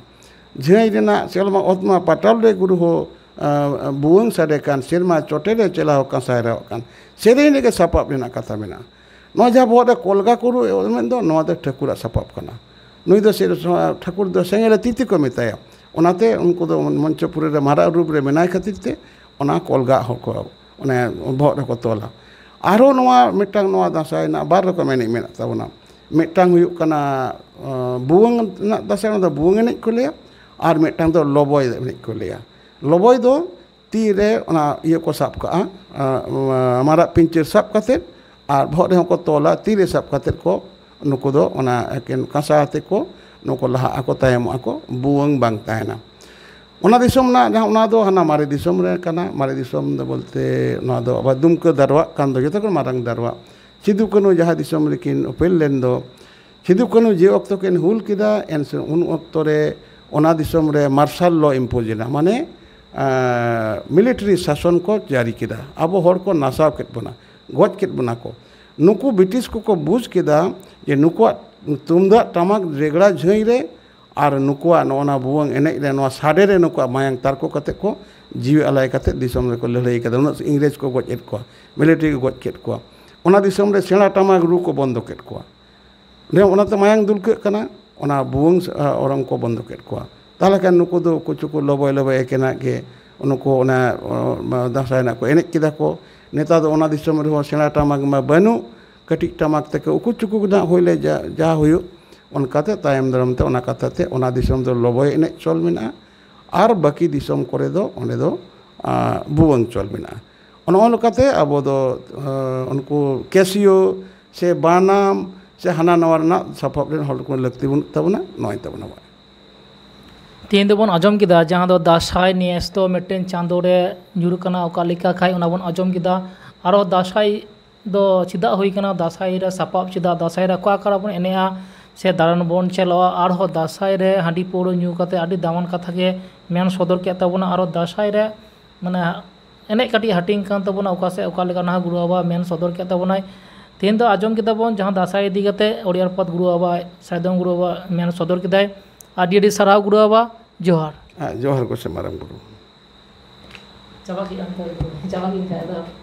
ᱡᱷᱟᱹᱭ ᱨᱮᱱᱟᱜ ᱥᱮᱞᱢᱟ ᱚᱛᱢᱟ ᱯᱟᱴᱟᱞ ᱨᱮ ᱜᱩᱨᱩ ᱦᱚ, ᱟᱸ, ᱵᱷᱩᱣᱟᱹᱝ ᱥᱟᱰᱮ ᱠᱟᱱ, ᱥᱮᱨᱢᱟ ᱪᱚᱴᱮ ᱨᱮ ᱪᱮᱞᱟ ᱦᱚ ᱠᱟᱸᱥᱟᱭ ᱨᱟᱣᱟᱜ ᱠᱟᱱ᱾ ᱥᱮᱨᱮᱧ ᱨᱮᱜᱮ ᱥᱟᱯᱟᱵ ᱨᱮᱱᱟᱜ ᱠᱟᱛᱷᱟ ᱢᱮᱱᱟᱜᱼᱟ᱾ ᱱᱚᱣᱟ ᱡᱟᱦᱟᱸ ᱵᱚᱦᱚᱜ ᱨᱮ ᱠᱚᱞᱜᱟ ᱠᱚ ᱢᱮᱱ ᱫᱚ, ᱱᱚᱣᱟ ᱫᱚ ᱴᱷᱟᱹᱠᱩᱨᱟᱜ ᱥᱟᱯᱟᱵ ᱠᱟᱱᱟ᱾ ᱱᱩᱭ ᱫᱚ ᱥᱮ-, ᱴᱷᱟᱹᱠᱩᱨ ᱫᱚ ᱥᱮᱸᱜᱮᱞ ᱛᱤᱛᱤ ᱠᱚ ᱢᱮᱛᱟᱭᱟ᱾ ᱚᱱᱟᱛᱮ ᱩᱱᱠᱩ ᱫᱚ ᱢᱚᱧᱪᱚᱯᱩᱨᱤ ᱨᱮ ᱢᱟᱨᱟᱜ ᱨᱩᱯ ᱨᱮ ᱢᱮᱱᱟᱭ ᱠᱷᱟᱹᱛᱤᱨ ᱛᱮ ᱚᱱᱟ ᱠᱚᱞᱜᱟ ᱦᱚᱸᱠᱚ ᱚᱱᱮ ᱵᱚᱦᱚᱜ ᱨᱮᱠᱚ ᱛᱚᱞᱟ᱾ ᱟᱨᱦᱚᱸ ᱱᱚᱣᱟ ᱢᱤᱫᱴᱟᱝ, ᱱᱚᱣᱟ ᱫᱟᱸᱥᱟᱭ ᱨᱮᱱᱟᱜ ᱵᱟᱨ ᱨᱚᱠᱚᱢ ᱮᱱᱮᱡ ᱢᱮᱱᱟᱜ ᱛᱟᱵᱚᱱᱟ᱾ ᱢᱤᱫᱴᱟᱝ ᱦᱩᱭᱩᱜ ᱠᱟᱱᱟ, ᱟᱸ, ᱵᱷᱩᱣᱟᱹᱝ ᱨᱮᱱᱟᱜ ᱫᱟᱸᱥᱟᱭ, ᱚᱱᱟ ᱫᱚ ᱵᱷᱩᱣᱟᱹᱝ ᱮᱱᱮᱡ ᱠᱚ ᱞᱟᱹᱭᱟ, ᱟᱨ ᱢᱤᱫᱴᱟᱝ ᱫᱚ ᱞᱚᱵᱚᱭ ᱮᱱᱮᱡ ᱠᱚ ᱞᱟᱹᱭᱟ᱾ ᱞᱚᱵᱚᱭ ᱫᱚ ᱛᱤ ᱨᱮ ᱚᱱᱟ ᱤᱭᱟᱹ ᱠᱚ ᱥᱟᱵ ᱠᱟᱜᱼᱟ, ᱟᱸ, ᱢᱟᱨᱟᱜ ᱯᱤᱧᱪᱟᱹᱨ ᱥᱟᱵ ᱠᱟᱛᱮᱫ, ᱟᱨ ᱵᱚᱦᱚᱜ ᱨᱮᱦᱚᱸ ᱠᱚ ᱛᱚᱞᱟ, ᱛᱤ ᱨᱮ ᱥᱟᱵ ᱠᱟᱛᱮᱫ ᱠᱚ, ᱱᱩᱠᱩ ᱫᱚ ᱚᱱᱟ ᱮᱠᱮᱱ ᱠᱟᱸᱥᱟ ᱟᱛᱮ ᱠᱚ, ᱱᱩᱠᱩ ᱞᱟᱦᱟᱜ ᱟᱠᱚ, ᱛᱟᱭᱚᱢᱚᱜ ᱟᱠᱚ, ᱵᱷᱩᱣᱟᱹᱝ ᱵᱟᱝ ᱛᱟᱦᱮᱱᱟ᱾ ᱚᱱᱟ ᱫᱤᱥᱚᱢ ᱨᱮᱱᱟᱜ ᱡᱟᱦᱟᱸ, ᱚᱱᱟ ᱫᱚ ᱦᱟᱱᱟ ᱢᱟᱨᱮ ᱫᱤᱥᱚᱢ ᱨᱮ ᱠᱟᱱᱟ᱾ ᱢᱟᱨᱮ ᱫᱤᱥᱚᱢ ᱫᱚ ᱵᱚᱞᱛᱮ ᱱᱚᱣᱟ ᱫᱚ ᱟᱵᱟᱨ ᱫᱩᱢᱠᱟᱹ ᱫᱟᱨᱣᱟᱜ ᱠᱟᱱ ᱫᱚ ᱡᱚᱛᱚ ᱠᱷᱚᱱ ᱢᱟᱨᱟᱝ ᱫᱟᱨᱣᱟᱜ᱾ ᱥᱤᱫᱩ ᱠᱟᱹᱱᱦᱩ ᱡᱟᱦᱟᱸ ᱫᱤᱥᱚᱢ ᱨᱮᱠᱤᱱ ᱩᱯᱮᱞ ᱞᱮᱱ ᱫᱚ, ᱥᱤᱫᱩ ᱠᱟᱹᱱᱦᱩ ᱡᱮ ᱚᱠᱛᱚ ᱠᱤᱱ ᱦᱩᱞ ᱠᱮᱫᱟ, ᱮᱱ ᱥᱮ-, ᱩᱱ ᱚᱠᱛᱚ ᱨᱮ ᱚᱱᱟ ᱫᱤᱥᱚᱢ ᱨᱮ ᱢᱟᱨᱥᱟᱞ ᱞᱚ ᱤᱢᱯᱳᱡᱽ ᱮᱱᱟ, ᱢᱟᱱᱮ, ᱟᱸ, ᱢᱤᱞᱤᱴᱟᱨᱤ ᱥᱟᱥᱚᱱ ᱠᱚ ᱡᱟᱹᱨᱤ ᱠᱮᱫᱟ᱾ ᱟᱵᱚ ᱦᱚᱲ ᱠᱚ ᱱᱟᱥᱟᱣ ᱠᱮᱫ ᱵᱚᱱᱟ, ᱜᱚᱡ ᱠᱮᱫ ᱵᱚᱱᱟ ᱠᱚ᱾ ᱱᱩᱠᱩ ᱵᱨᱤᱴᱤᱥ ᱠᱚᱠᱚ ᱵᱩᱡᱽ ᱠᱮᱫᱟ ᱡᱮ ᱱᱩᱠᱩᱣᱟᱜ ᱛᱩᱢᱫᱟᱜ ᱴᱟᱢᱟᱠ ᱨᱮᱜᱽᱲᱟ ᱡᱷᱟᱹᱭ ᱨᱮ ᱟᱨ ᱱᱩᱠᱩᱣᱟᱜ ᱱᱚᱜᱼᱚ ᱱᱟ ᱵᱷᱩᱣᱟᱹᱝ ᱮᱱᱮᱡ ᱨᱮ ᱱᱚᱣᱟ ᱥᱟᱰᱮ ᱨᱮ ᱱᱩᱠᱩᱣᱟᱜ ᱢᱟᱭᱟᱝ ᱛᱟᱨᱠᱚ ᱠᱟᱛᱮ ᱠᱚ ᱡᱤᱣᱤ ᱟᱞᱟᱭ ᱠᱟᱛᱮ ᱫᱤᱥᱚᱢ ᱨᱮᱠᱚ ᱞᱟᱹᱲᱦᱟᱹᱭ ᱠᱟᱫᱟ᱾ ᱩᱱᱟᱹᱜ ᱤᱝᱨᱮᱡᱽ ᱠᱚ ᱜᱚᱡ ᱮᱫ ᱠᱚᱣᱟ, ᱢᱤᱞᱤᱴᱟᱨᱤ ᱠᱚ ᱜᱚᱡ ᱠᱮᱫ ᱠᱚᱣᱟ᱾ ᱚᱱᱟ ᱫᱤᱥᱚᱢ ᱨᱮ ᱥᱮᱬᱟ ᱴᱟᱢᱟᱠ ᱨᱩ ᱠᱚ ᱵᱚᱱᱫᱚ ᱠᱮᱫ ᱠᱚᱣᱟ᱾ ᱚᱱᱟᱛᱮ ᱢᱟᱭᱟᱝ ᱫᱩᱞᱠᱟᱹᱜ ᱠᱟᱱᱟ, ᱚᱱᱟ ᱵᱷᱩᱣᱟᱹᱝ ᱚᱨᱚᱝ ᱠᱚ ᱵᱚᱱᱫᱚ ᱠᱮᱫ ᱠᱚᱣᱟ᱾ ᱛᱟᱦᱚᱞᱮ ᱠᱷᱟᱱ ᱱᱩᱠᱩ ᱫᱚ ᱩᱠᱩ ᱪᱩᱠᱩ ᱞᱚᱵᱚᱭ ᱞᱚᱵᱚᱭ ᱮᱠᱮᱱᱟᱜ ᱜᱮ ᱱᱩᱠᱩ ᱚᱱᱟ ᱫᱟᱸᱥᱟᱭ ᱨᱮᱱᱟᱜ ᱠᱚ ᱮᱱᱮᱡ ᱠᱮᱫᱟ ᱠᱚ᱾ ᱱᱮᱛᱟᱨ ᱫᱚ ᱚᱱᱟ ᱫᱤᱥᱚᱢ ᱨᱮᱦᱚᱸ ᱥᱮᱬᱟ ᱴᱟᱢᱟᱠ ᱢᱟ ᱵᱟᱹᱱᱩᱜ, ᱠᱟᱹᱴᱤᱡ ᱴᱟᱢᱟᱠ ᱛᱮᱠᱚ ᱩᱠᱩ ᱪᱩᱠᱩ ᱜᱮ ᱱᱟᱜ ᱦᱩᱭ ᱞᱮ ᱡᱟ ᱦᱩᱭᱩᱜ᱾ ᱚᱱᱠᱟᱛᱮ ᱛᱟᱭᱚᱢ ᱫᱟᱨᱟᱢ ᱛᱮ ᱚᱱᱟ ᱠᱟᱛᱷᱟ ᱛᱮ ᱚᱱᱟ ᱫᱤᱥᱚᱢ ᱫᱚ ᱞᱚᱵᱚᱭ ᱮᱱᱮᱡ ᱪᱚᱞ ᱢᱮᱱᱟᱜᱼᱟ, ᱟᱨ ᱵᱟᱹᱠᱤ ᱫᱤᱥᱚᱢ ᱠᱚᱨᱮ ᱫᱚ ᱚᱸᱰᱮ ᱫᱚ ᱵᱷᱩᱣᱟᱹᱝ ᱪᱚᱞ ᱢᱮᱱᱟᱜᱼᱟ᱾ ᱱᱚᱜᱼᱚ ᱱᱚᱝᱠᱟᱛᱮ ᱟᱵᱚ ᱫᱚ ᱩᱱᱠᱩ ᱠᱮᱥᱤᱭᱳ ᱥᱮ ᱵᱟᱱᱟᱢ ᱥᱮ ᱦᱟᱱᱟ ᱱᱟᱣᱟ ᱨᱮᱱᱟᱜ ᱥᱟᱯᱟᱵ ᱨᱮᱱ ᱦᱚᱲ ᱠᱚ ᱞᱟᱹᱠᱛᱤ ᱵᱟᱹᱱᱩᱜ ᱛᱟᱵᱚᱱᱟ᱾ ᱱᱚᱜᱼᱚᱭ ᱛᱟᱵᱚᱱ ᱟᱵᱚᱣᱟᱜ᱾ ᱛᱮᱦᱮᱧ ᱫᱚᱵᱚᱱ ᱟᱸᱡᱚᱢ ᱠᱮᱫᱟ ᱡᱟᱦᱟᱸ ᱫᱚ ᱫᱟᱸᱥᱟᱭ ᱱᱮᱥ ᱫᱚ ᱢᱤᱫᱴᱮᱱ ᱪᱟᱸᱫᱳ ᱨᱮ ᱧᱩᱨ ᱠᱟᱱᱟ, ᱚᱠᱟ ᱞᱮᱠᱟ ᱠᱷᱟᱡ ᱚᱱᱟ ᱵᱚᱱ ᱟᱸᱡᱚᱢ ᱠᱮᱫᱟ᱾ ᱟᱨᱚ ᱫᱟᱸᱥᱟᱭ ᱫᱚ ᱪᱮᱫᱟᱜ ᱦᱩᱭ ᱠᱟᱱᱟ, ᱫᱟᱸᱥᱟᱭ ᱨᱮ ᱥᱟᱯᱟᱵ ᱪᱮᱫᱟᱜ, ᱫᱟᱸᱥᱟᱭ ᱨᱮ ᱚᱠᱟ ᱚᱠᱟ ᱨᱮᱵᱚᱱ ᱮᱱᱮᱡᱼᱟ ᱥᱮ ᱫᱟᱬᱟᱱ ᱵᱚᱱ ᱪᱟᱞᱟᱜᱼᱟ, ᱟᱨᱦᱚᱸ ᱫᱟᱸᱥᱟᱭ ᱨᱮ ᱦᱟᱺᱰᱤ ᱯᱟᱹᱣᱨᱟᱹ ᱧᱩ ᱠᱟᱛᱮ ᱟᱹᱰᱤ ᱫᱟᱢᱟᱱ ᱠᱟᱛᱷᱟ ᱜᱮ ᱢᱮᱱ ᱥᱚᱫᱚᱨ ᱠᱮᱫ ᱛᱟᱵᱚᱱᱟ᱾ ᱟᱨᱚ ᱫᱟᱸᱥᱟᱭ ᱨᱮ ᱢᱟᱱᱮ ᱮᱱᱮᱡ ᱠᱟᱹᱴᱤᱡ ᱦᱟᱹᱴᱤᱧ ᱠᱟᱱ ᱛᱟᱵᱚᱱᱟ, ᱚᱠᱟ ᱥᱮᱫ ᱚᱠᱟ ᱞᱮᱠᱟ ᱱᱟᱦᱟᱜ ᱜᱩᱨᱩ ᱵᱟᱵᱟ ᱢᱮᱱ ᱥᱚᱫᱚᱨ ᱠᱮᱫ ᱛᱟᱵᱚᱱᱟᱭ᱾ ᱛᱮᱦᱮᱧ ᱫᱚ ᱟᱸᱡᱚᱢ ᱠᱮᱫᱟ ᱵᱚᱱ ᱡᱟᱦᱟᱸ ᱫᱟᱸᱥᱟᱭ ᱤᱫᱤ ᱠᱟᱛᱮ ᱚᱲᱤᱭᱟᱨ ᱯᱟᱛ ᱜᱩᱨᱩ ᱵᱟᱵᱟ, ᱥᱟᱭᱫᱚᱢ ᱜᱩᱨᱩ ᱵᱟᱵᱟ ᱢᱮᱱ ᱥᱚᱫᱚᱨ ᱠᱮᱫᱟᱭ᱾ ᱟᱹᱰᱤ ᱟᱹᱰᱤ ᱥᱟᱨᱦᱟᱣ ᱜᱩᱨᱩ ᱵᱟᱵᱟ, ᱡᱚᱦᱟᱨ᱾ ᱦᱮᱸ, ᱡᱚᱦᱟᱨ ᱜᱚᱸᱥᱮ ᱢᱟᱨᱟᱝ ᱵᱩᱨᱩ᱾ ᱪᱟᱵᱟ ᱠᱮᱫ ᱟᱢ ᱛᱚ, ᱪᱟᱵᱟ ᱠᱮᱫ ᱠᱷᱟᱡ ᱫᱚ᱾